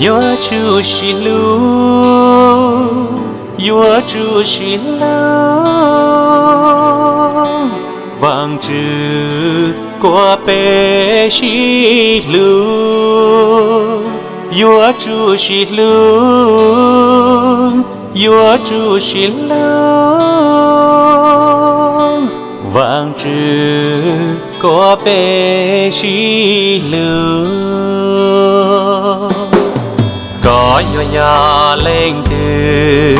Yuav tsum sib hlub, yuav tsum sib hlub, Vaajtswv kuas peb sib hlub. Yuav tsum sib hlub, yuav tsum sib hlub, Vaajtswv kuas peb sib hlub. Koj yuav yog leej twg,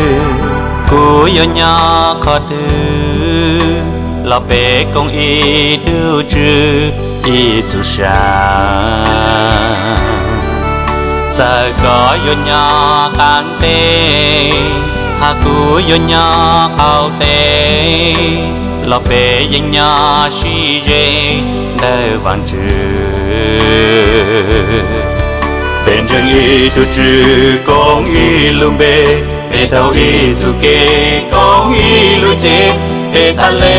kuv yuav nyob qhov twg, los peb koom ib tug Tswv ib txhia sav. Txawm koj yuav nyob qab teb, hos kuv yuav nyob qaum teb, los peb yeej nyob sib ze ntawm Vaajtswv. Peb ntseeg ib tug Tswv, koom ib lub npe, peb taug ib txuj kev, koom ib lub cev, peb txhad le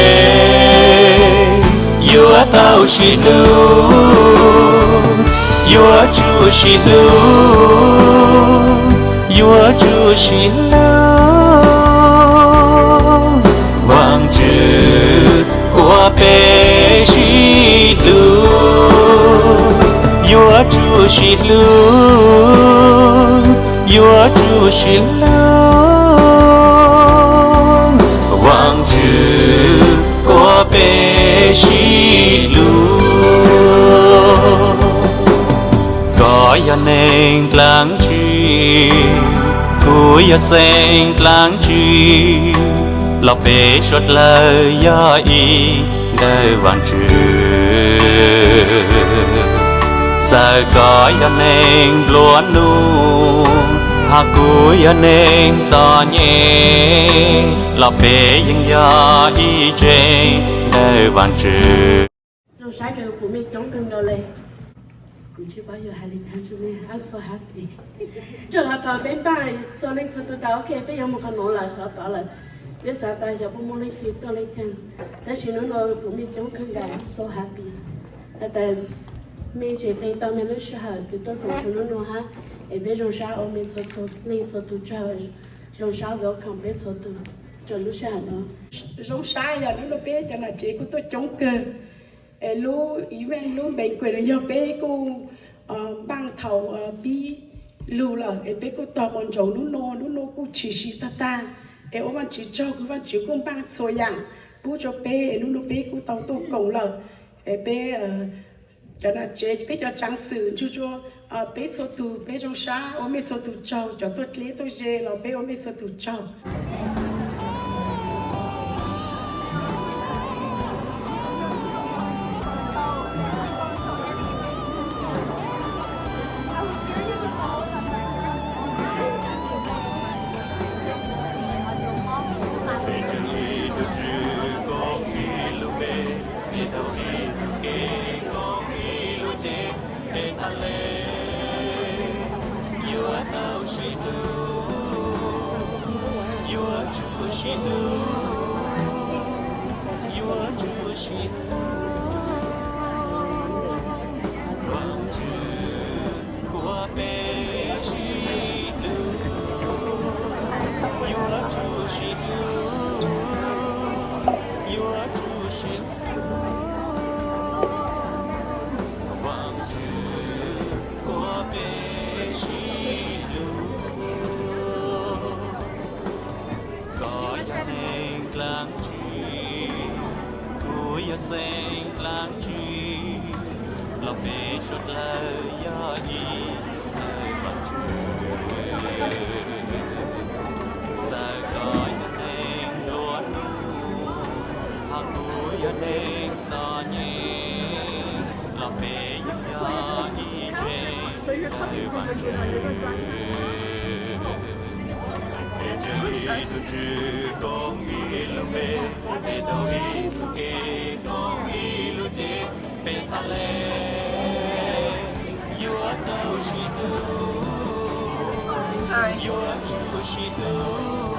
yuav tau sib hlub, yuav tsum sib hlub, yuav tsum sib hlub, Vaajtswv kuas peb sib hlub. Yuav tsum sib hlub, yuav tsum sib hlub, Vaajtswv kuas peb sib hlub. Koj yog neeg dlaab tsi, kuv yog xeeb dlaab tsi, los peb suav dlawg yog ib ntawm Vaajtswv. Txawm koj yog neeg nplua nuj, hos kuv yog neeg txom nyem, los peb yeej yog ib tsev ntawm Vaajtswv. Zoo sab kawg, kuv mej coob kawg nkaus le. Kuv tsis paub yuav hais li cas, I'm so happy. Rau qhov thaum peb npaj txhua leej txhua tus tas, ok, peb yuav mus qhov nuav lawm, qhov tod lawm, peb xav tas xyov puas muaj leej twg tuaj leej twg, tab sis hnub no kuv mej coob kawg nkaus, so happy. Has tas mej tseem qee tau mej lub sij hawm kws tuaj koom txhua hnub no hab, es peb zoo sab ua mej txhua txhua leej txhua tus tsaug, zoo sab welcome peb txhua tus rau lub sij hawm no. Zoo sab yog hnub no peb cov nam tsev kuj tuaj coob kawg. Es lub event, lub banquet no yog peb kuj npaaj thaum pib lug lawm, es peb kuj tog ua ntsoov hnub no, hnub no kuj tshwm sim tag tag. Es ua Vaajtswv tsaug kws Vaajtswv kuj npaaj txhua yaam pub rua peb, es hnub no peb kuj tau tuaj koom lawm. Es peb cov nam tsev, peb cov tsaav xwm ntsuj rua peb txhua tug, peb zoo sab ua mej txhua tug tsaug, cov tuaj dleb tuaj ze los peb ua mej txhua tug tsaug. Peb tau ib txuj kev, koom ib lub cev, peb txhad le yuav tau sib hlub, yuav tsum sib hlub, yuav tsum sib hlub, Vaajtswv kuas peb sib hlub, yuav tsum sib hlub, yuav tsum sib hlub, Vaajtswv kuas peb sib hlub. Koj yog neeg dlaab tsi, kuv yog xeeb dlaab tsi, los peb suav dlawg yog ib ntawm Vaajtswv. Txawm koj yog neeg nplua nuj, hos kuv yog neeg txom nyem, los peb yeej yog ib tsev ntawm Vaajtswv. Peb ntseeg ib tug Tswv, koom ib lub npe, peb tau ib txuj kev, koom ib lub cev, peb txhad le yuav tau sib hlub, yuav tsum sib hlub,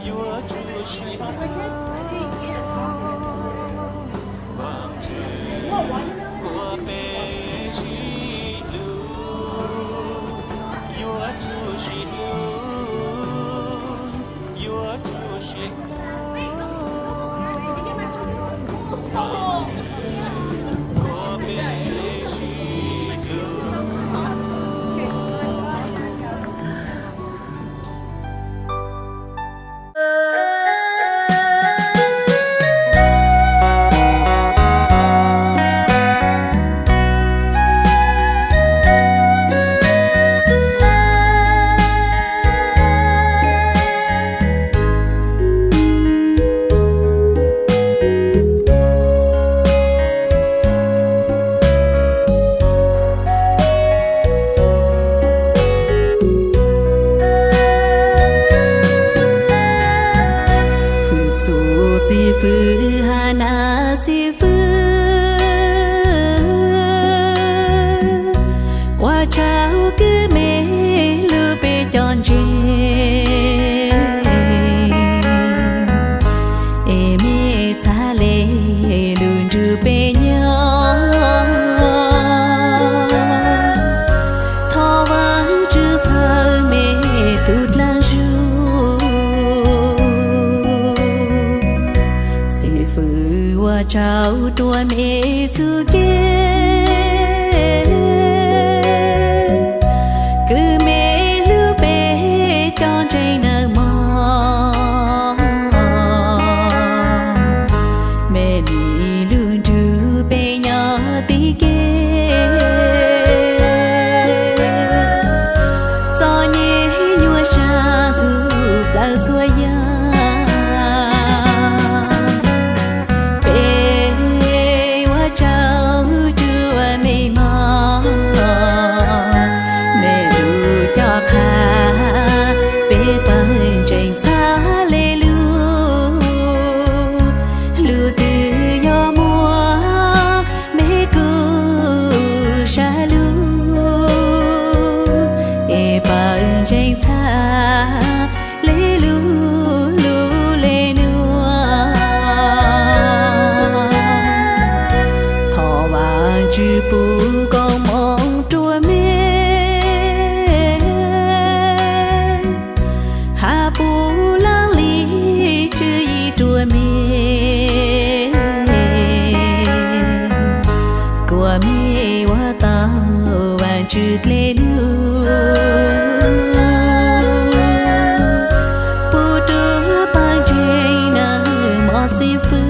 yuav tsum sib hlub, Vaajtswv kuas peb sib hlub. Hwm txuv xib fwb Hanas xib fwb, ua tsaug kwv me lug peb cov ntseeg, es me txhad le lug nrug peb nyob. Thov Vaajtswv txhawb me tug dlaag zug. Xib fwb ua tsaug rua me txuj kev, kwv me lug peb cov ntseeg nawb mog. Me nim lug nrug peb nyob tim kev, txom nyem nyuaj sab ntxhov plawv txhua yaam. Peb ua tsaug rua me mog, me lug coj qha peb pawg ntseeg txhad le lug. Lug twg yog muaj me kuv sab lug, es pawg ntseeg txhad le lug lug le nuav. Thov Vaajtswv pub koob moov rua me, hab pub laab le tswv yim rua me, kuas me ua tau Vaajtswv dle num, pub rua pawg ntseeg nawb mog xib fwb.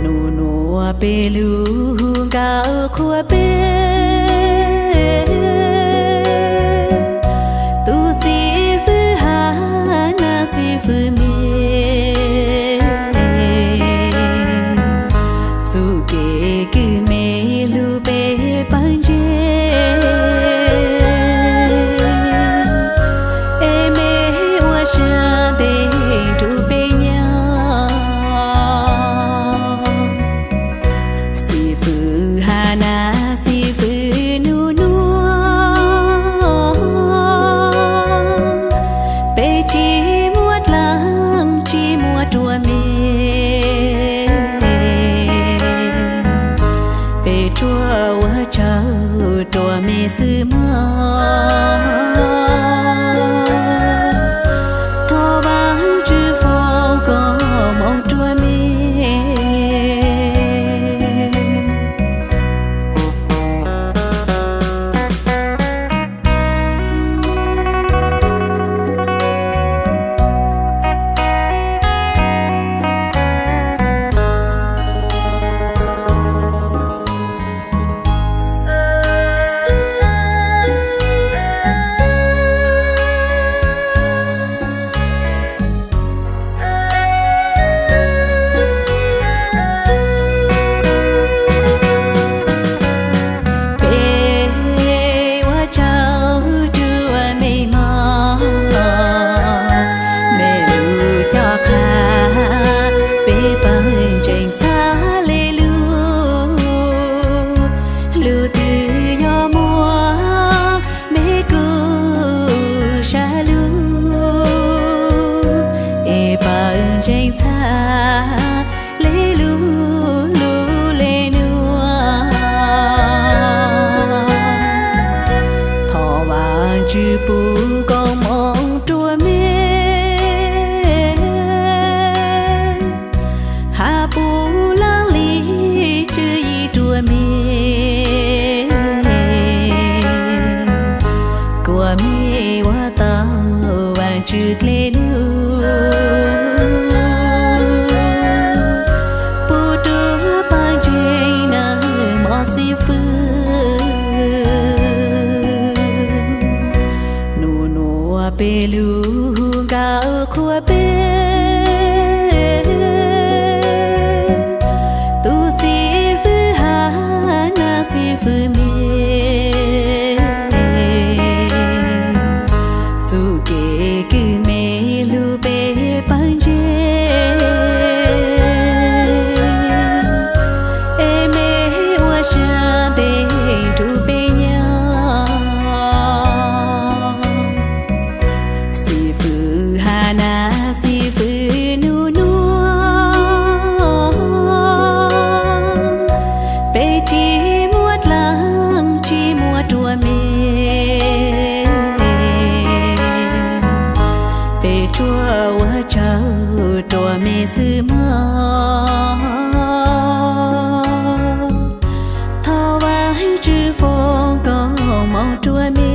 Nub nuav peb lug nkawm qhuas peb tug xib fwb Hanas xib fwb me, txuj kev kws me lug peb pawg ntseeg, es me ua sab tes nrug peb nyob. Xib fwb Hanas xib fwb nub nuav, peb tsi muaj dlaag tsi muaj rua me, peb tsuas ua tsaug rua me xwb mog. Thov Vaajtswv foom koob moov rua me. Ua tau Vaajtswv dlej num, pub rua pawg ntseeg nawb mog xib fwb. Nub nua peb lug nkawm qhuas peb tus xib fwb Hannah xib fwb me. Txuj kev kws me lug peb pawg ntseeg, es me ua sab tes rua peb nyob. Xib fwb Hannah xib fwb nub nua, peb tsi muaj dlaab tsi muaj rua me, peb tsuas ua tsaug rua me xwb mog. Thov Vaajtswv foom koob moov rua me,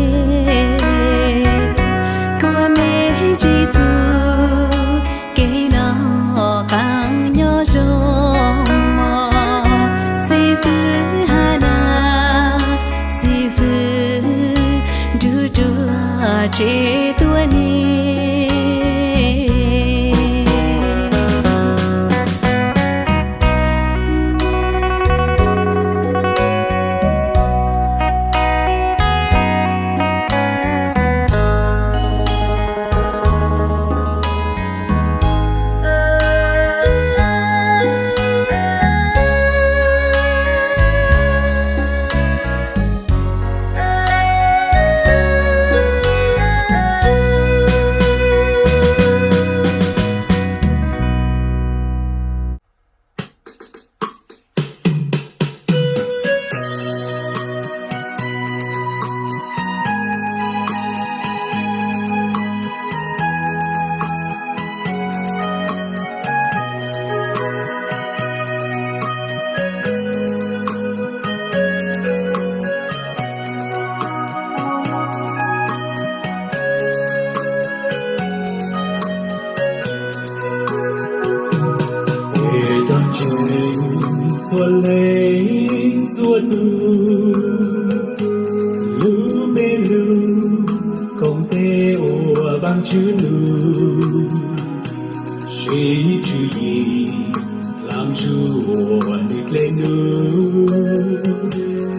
kom me ntsib txuj kev noj qaab nyob zoo mog. Xib fwb Hannah xib fwb nrug rua tsev tuab neeg. Es cov ntseeg txhua leej txhua tug, lub npe lug koom tes ua Vaajtswv nub, siv tswv yim dlaab tsi ua nwg dlej nub,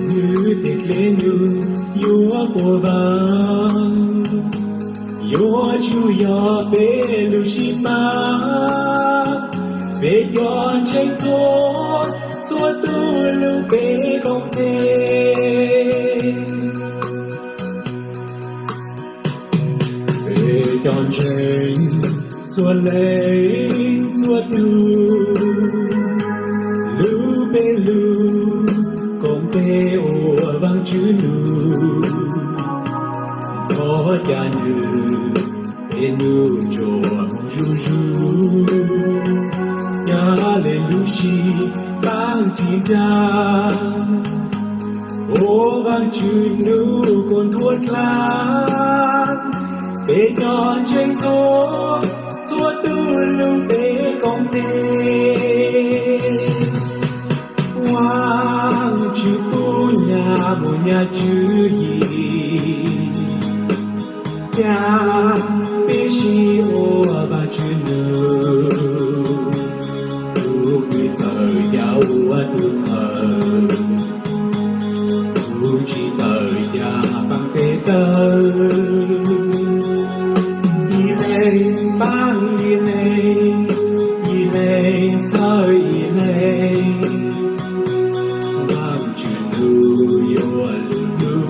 nwg tej dlej nub yuav fuab vaaj, yuav tsum yog peb lub sib pab, peb cov ntseeg txhua, txhua tug lub npe koom tes. Peb cov ntseeg txhua leej txhua tug, lub npe lug koom tes ua Vaajtswv nub, txhob ca nwg tej nub tsuas moog zuj zug, ca le lub sib pab tig nra, ua Vaajtswv nub kuas nthuav dlaab, peb cov ntseeg txhua, txhua tug lub npe koom tes. Vaajtswv pub nyaj mus nyaj tswv yim, ca peb sib ua Vaajtswv nub, tug kws txawm ca ua tug thawj, tug tsi txawm ca paab peb tawg, ib leeg paab ib leeg, ib leeg txhawb ib leeg, Vaajtswv nub yuav lug nub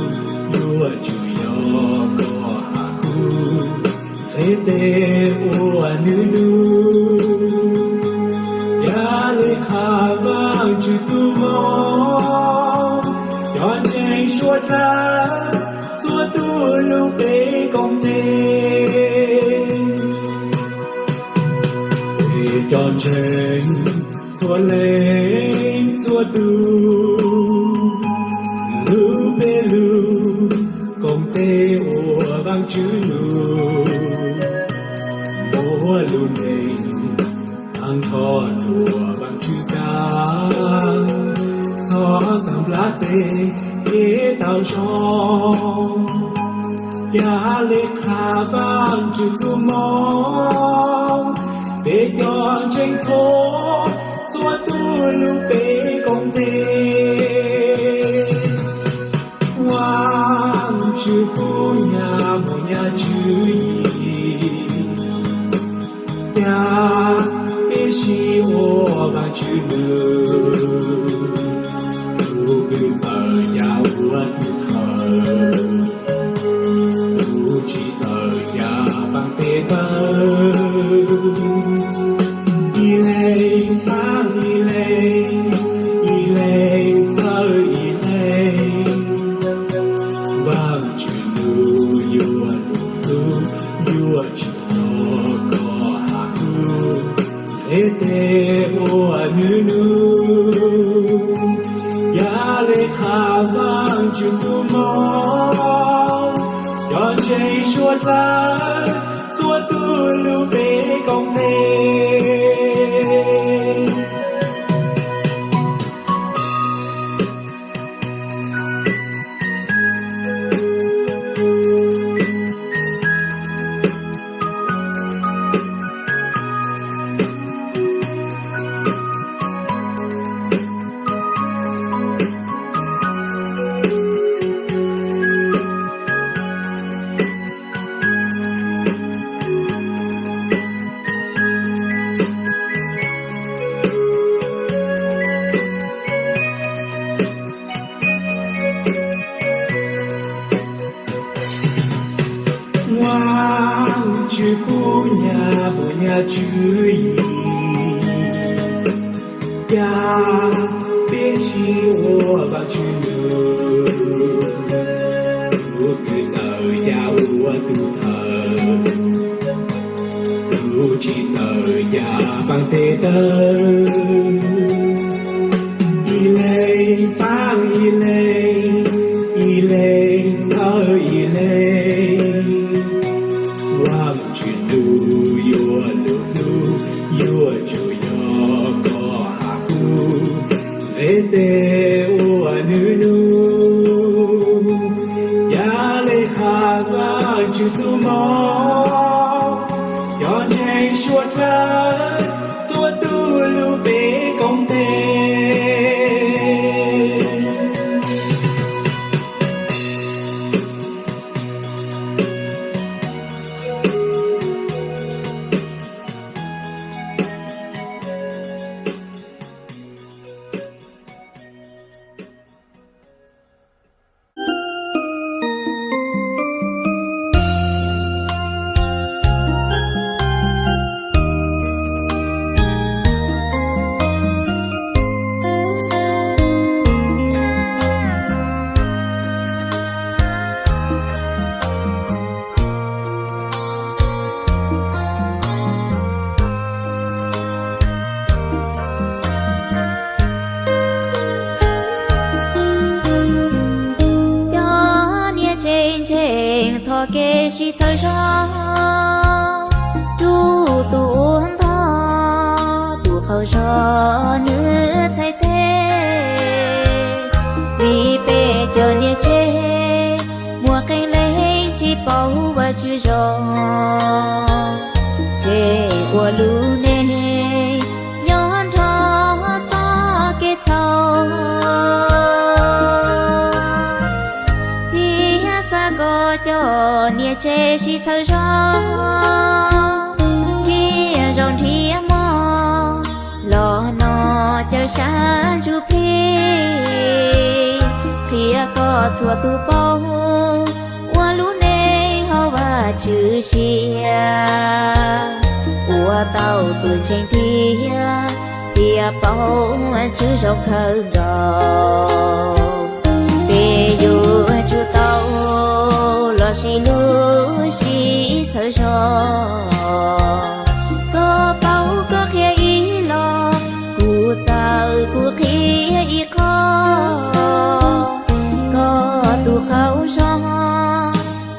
Tswv Ntuj, muaj lub neej tag nrho tuaj Vaajtswv kab, txhob xaav nplaj teb kev tau zoo. Ca le qha Vaajtswv txuj moo, peb cov ntseeg txhua txhua tug lug peb koom tes. Vaajtswv pub nyab muaj nyab tswv yim, ca peb sib ua Vaajtswv ntuj, tug kws txawm ca ua tug thawj, tug tsi txawm ca paab teb tawg. Ib leeg paab ib leeg, ib leeg txawj ib leeg, Vaajtswv ntuj yuav lug hlub, yuav tsi nyob koj has kub, nqe tes ua nub nub. Ca le qha Vaajtswv txuj moo, cov ntseeg suav dlawg txhua tug lug peb koom tes. Vaajtswv pub nyab muaj nyab tswv yim, ca peb sib ua Vaajtswv ntuj, tug kws txawm ca ua tug thawj, tug tsi txawm ca paab teb tawg. Ib leeg paab ib leeg, ib leeg txawj ib leeg, Vaajtswv ntuj yuav lug hlub, yuav tsum yog koj has kub, nqe tes ua nub nub. Ca le qha Vaajtswv txuj moo, cov ntseeg suav dlawg txhua tug lug peb koom tes. Cov niam tsev ntseeg thov kev sib txhawb zog rau tus uas ntog tus qaug zog nws txhais tes. Vim peb cov niam tsev muaj qee leej tsis paub Vajtswv zog, ces ua lub neej nyob nrog txoj kev txhaum. Thiab xav kom cov niam tsev sib txhawb zog, nrhiav zaub nrhiav mov los noj caw sab ntsuj plig, qhia kom txhua tus paub ua lub neej haum Vajtswv siab, ua tau tus ntseeg tiag, thiaj paub Vajtswv zoo kawg nkaus. Peb yuav tsum tau los sis lub sib txhawb zog, koj paub koj qhia ib los, kuv txawm kuv qhia ib qho. Koj tus qaug zog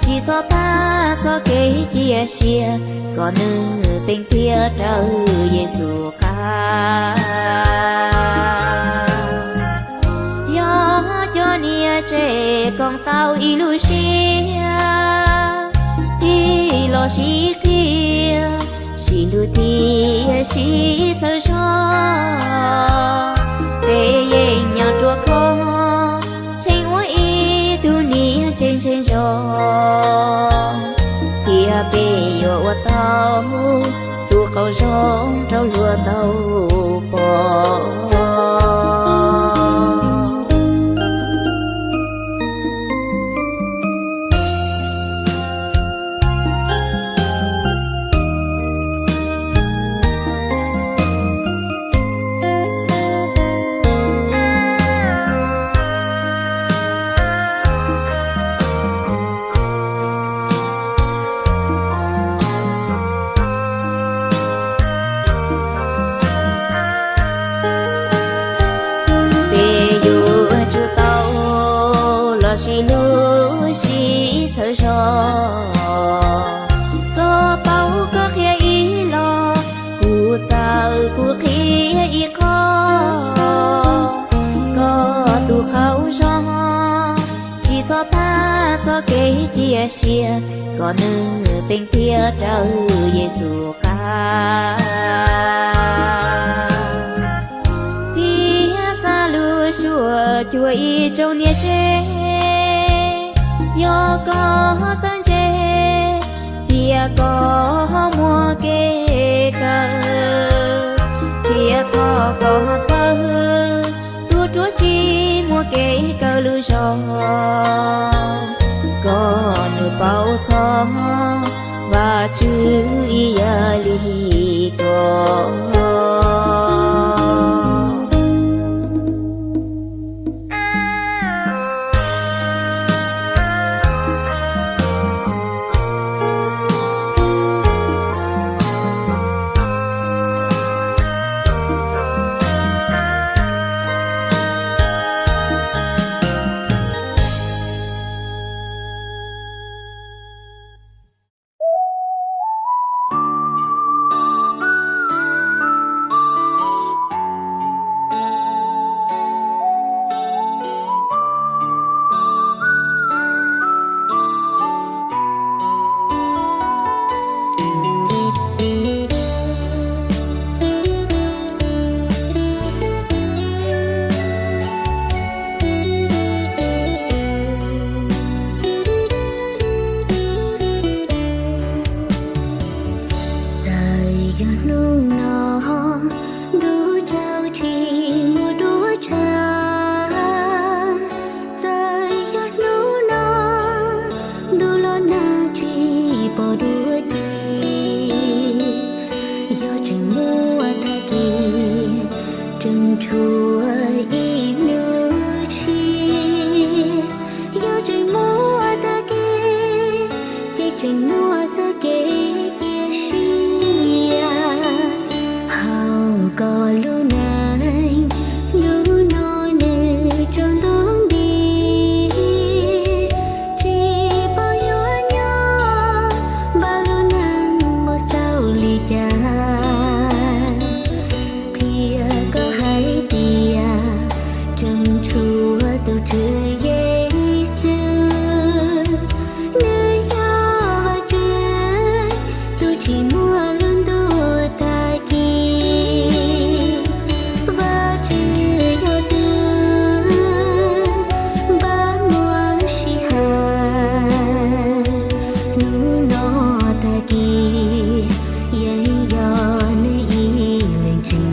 tsis Txhob tag txoj kev cia siab, kom nws peem thiaj raws Yexus qab. Yog cov niam tsev koom tau ib lub siab, tig los sib qhia, sib hlub thiab sib txhawb zog, peb yeej nyob ruaj khov, tseem ua ib tug niam tsev ntseeg zog, thiab peb yuav ua tau tus qauv zoo rau luag tau pom. Peb yuav tsum tau los sib hlub sib txhawb zog. Koj paub koj qhia ib los, kuv txawm kuv qhia ib qho. Koj tus qauv zoo, tsis txhob tag txoj kev cia siab, kom nws peem thiaj raws Yexus qab. Thiab xa lub suab cuag ib tsoom niam tsev, yog koj txawj ntse, thiab koj muaj kev kawm, thiab thov koj txhawb tus ruam tsis muaj kev kawm lub zog, kom nws paub txog Vajtswv ib yam li koj. Txawm yog hnub no ntuj tsaus tsis muaj duab tshav, txawm yog hnub no ntuj los nag tsis pom dua ti, yog tseem muaj tag kis tseem tshuav ib hnub tshiab, yog tseem muaj tag kis ces tseem muaj txoj kev cia siab. Hauv koj lub neej hnub no nws tsaus ntuj nti, tsis paub yuav nyob npaj lub neej mus xaus li cas, qhia koj hais tias tseem tshuav tus Tswv Yexus, nws yog Vajtswv tus tsis muaj lub ntuj tag kis. Vajtswv yog tus npaj muaj sij hawm, hnub no tag kis yeej yog nws ib leeg tsim.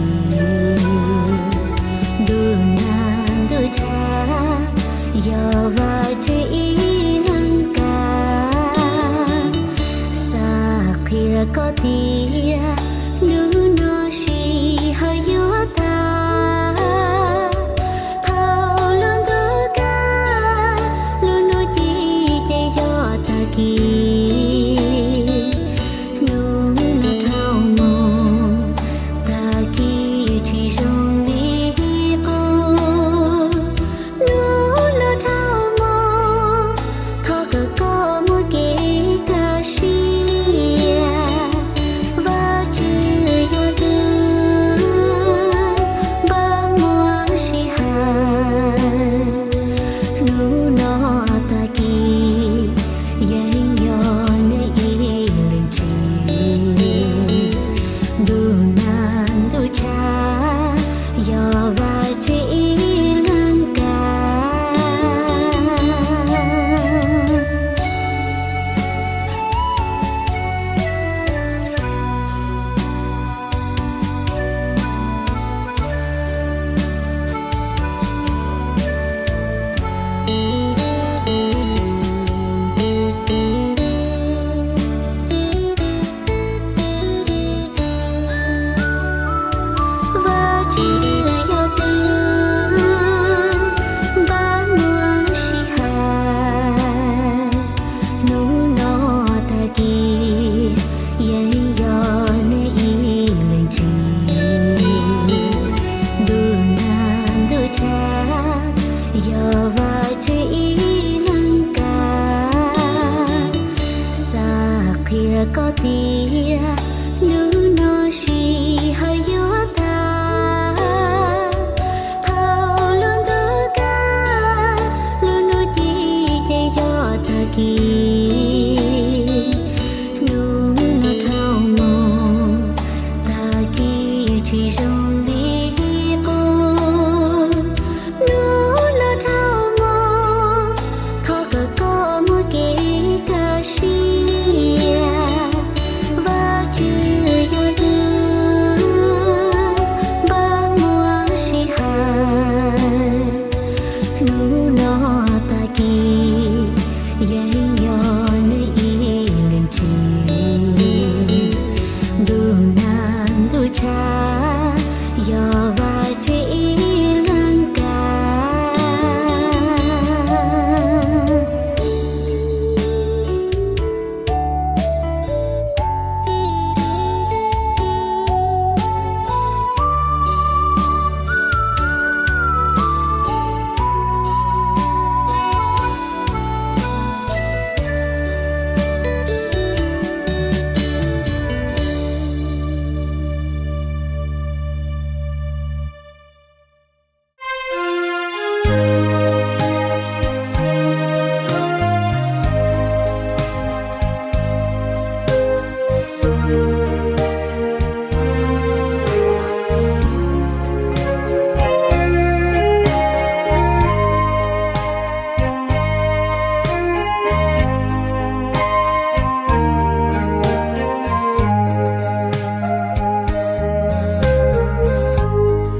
Ntuj nag ntuj tshav yog Vajtswv ib leeg kam. Xav qhia koj tias hnub no sij hawm yuav tag, thaum lub ntuj kaj, lub hnub ci ces yog tag kis. Hnub no dhau mus, tag kis tsis zoo li qub. Hnub no dhau mus, thov kom koj muaj kev Koj tias hnub no sij hawm yuav tag, thaum lub ntuj kav, lub hnub ci ces yog tag kis. Hnub no dhau mus, tag kis tsis zoo li qub. Hnub no dhau mus, thov kom koj muaj kev kaj siab. Vajtswv yog tus npaj muaj sij hawm. Hnub no tag kis yeej yog nws ib leeg tswv. Ntuj nag ntuj tshav yog Vajtswv ib leeg kav.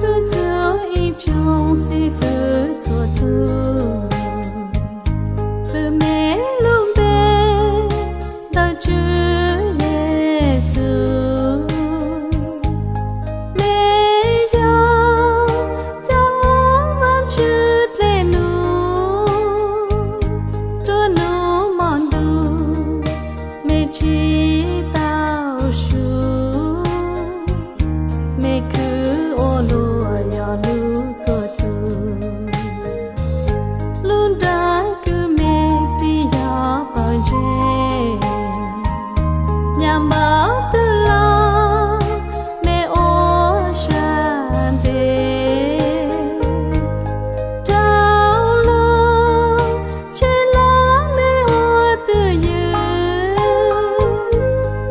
Hwj txwv ib tsoom xib fwb txhua tus, hwj me lub npe ntawm Tswv Yexus. Me yog cov uas Vajtswv dle num rua num mos ntuj, me tsis tau su, me khwv ua luam yog lub txhua tus. Lub nra kws me ris yog pawg ntse, nyam npaum twg los me ua sab ntev. Rau lub tsev los me ua twj ywm,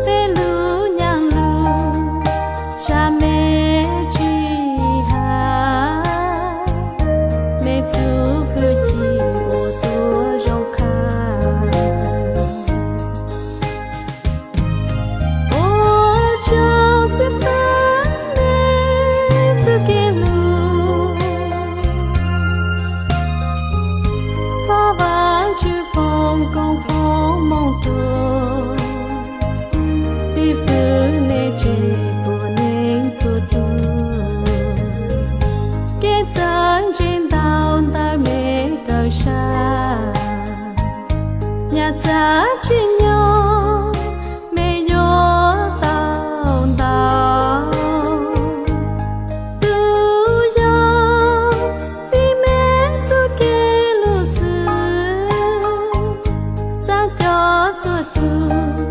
tej lub nyam lub sab me tsis hais, me txuv fwj ci ua tuab zoo qha. Ua tsaug xib fwb me txuj kev lug, thov Vajtswv foom koob foom hmoov rua xib fwb me tsev puav leej txhua tus. Kev txawj ntse ntau ntawm me kawm sab, nyam txawj tsim nyog me yuav tau ntau. Tus yog vim me txuj kev lug xwb, xav coj txhua tus